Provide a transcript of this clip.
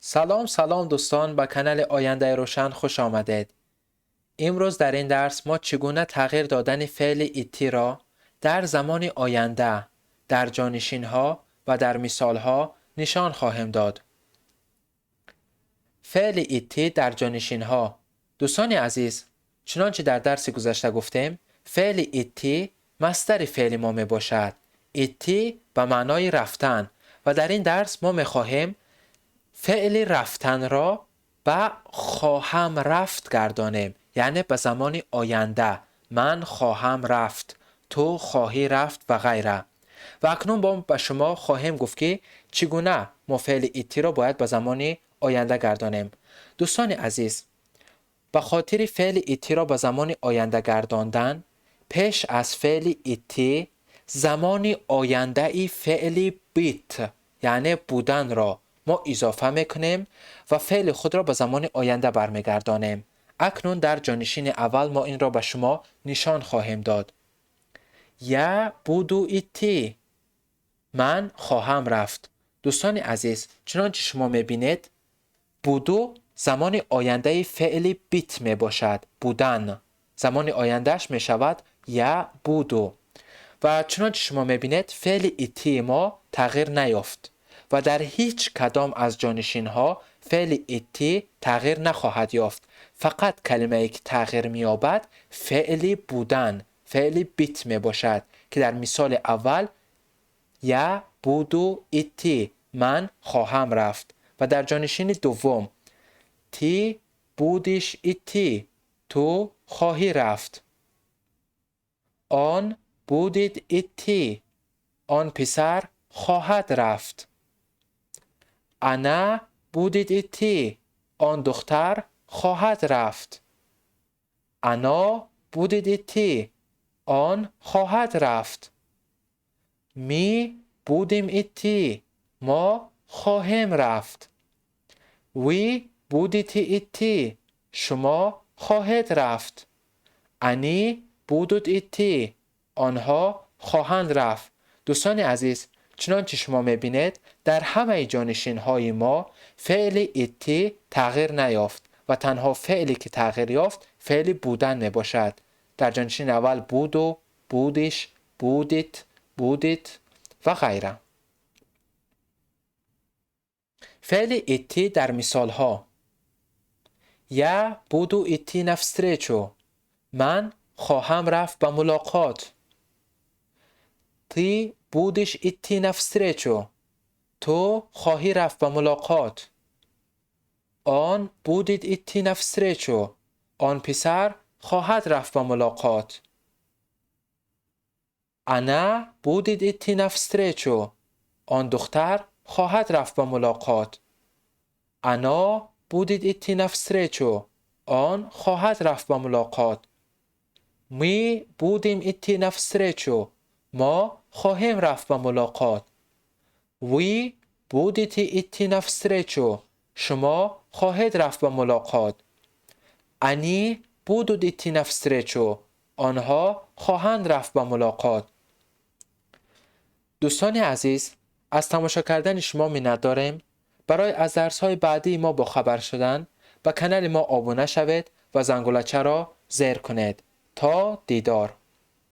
Салом, салом, дӯстон, ба канали Ояндаи Рӯшан хуш омадед. Имрӯз дар ин дарс мо чӣ гуна тағйир додани феъли идти ро дар замони оянда дар ҷонишинҳо ва дар мисолҳо нишон хоҳем дод. Феъли идти дар ҷонишинҳо. Дӯстони азиз, чунончи дар дарси гузашта гуфтем, феъли идти масдари феъли мо мебошад. Идти ба маънои рафтан, ва дар ин дарс мо мехоҳем феъли рафтанро ба хоҳам рафт гардонем, яъне ба замони оянда. Ман хоҳам рафт, ту хоҳӣ рафт ва ғайра. Ва акнун бо ба шумо хоҳем гуфт, ки чӣ гуна мо феъли идтиро бояд ба замони оянда гардонем. Дӯстони азиз, ба хотири феъли идтиро ба замони оянда гардондан, пеш аз феъли идти замони ояндаи феъли быть, яъне буданро мо изофа мекунем ва феъли худро ба замони оянда бармегардонем. Акнун дар ҷонишини аввал мо инро ба шумо нишон хоҳем дод. Я буду идти, ман хоҳам рафт. Дӯстони азиз, чунончи шумо мебинед, буду замони ояндаи феъли быть мебошад. Будан замони ояндааш мешавад я буду. Ва чунончи шумо мебинед, феъли идти мо тағйир наёфт ва дар ҳеҷ кадом аз ҷонишинҳо феъли идти тағйир нахоҳад ёфт. Фақат калимае, ки тағйир меёбад, феъли будан, феъли быть мебошад, ки дар мисоли аввал я буду идти, ман хоҳам рафт, ва дар ҷонишини дуввум ты будешь идти, ту хоҳӣ рафт, он будет идти, он писар хоҳад рафт, она будет идти, он духтар хоҳад рафт, оно будет идти, он хоҳад рафт, мы будем идти, мо хоҳем рафт, вы будете идти, шумо хоҳед рафт, они будут идти, онҳо хоҳанд рафт. Дӯстони азиз, чунончи шумо мебинед, дар ҳамаи ҷонишинҳои мо феъли идти тағйир наёфт ва танҳо феъле, ки тағйир ёфт, феъли будан мебошад. Дар ҷонишини аввал буду, будешь, будет, будет ва ғайра. Феъли идти дар мисолҳо. Я буду идти на встречу, ман хоҳам рафт ба мулоқот. Ты будешь идти на встречу, ту хоҳӣ рафт ба мулоқот. Он будет идти на встречу, он писар хоҳад рафт ба мулоқот. Она будет идти на встречу, он духтар хоҳад рафт ба мулоқот. Оно будет идти на встречу, он хоҳад рафт ба мулоқот. Мы будем идти на встречу, мо хоҳем рафт ба мулоқот. Вы будете идти на встречу, шумо хоҳед рафт ба мулоқот. Они будут идти на встречу, онҳо хоҳанд рафт ба мулоқот. Дӯстони азиз, аз тамошо кардани шумо миннатдорем. Барои аз дарсҳои баъдии мо бохабар шудан ба канали мо обуна шавед ва зангулачаро зер кунед. То дидор.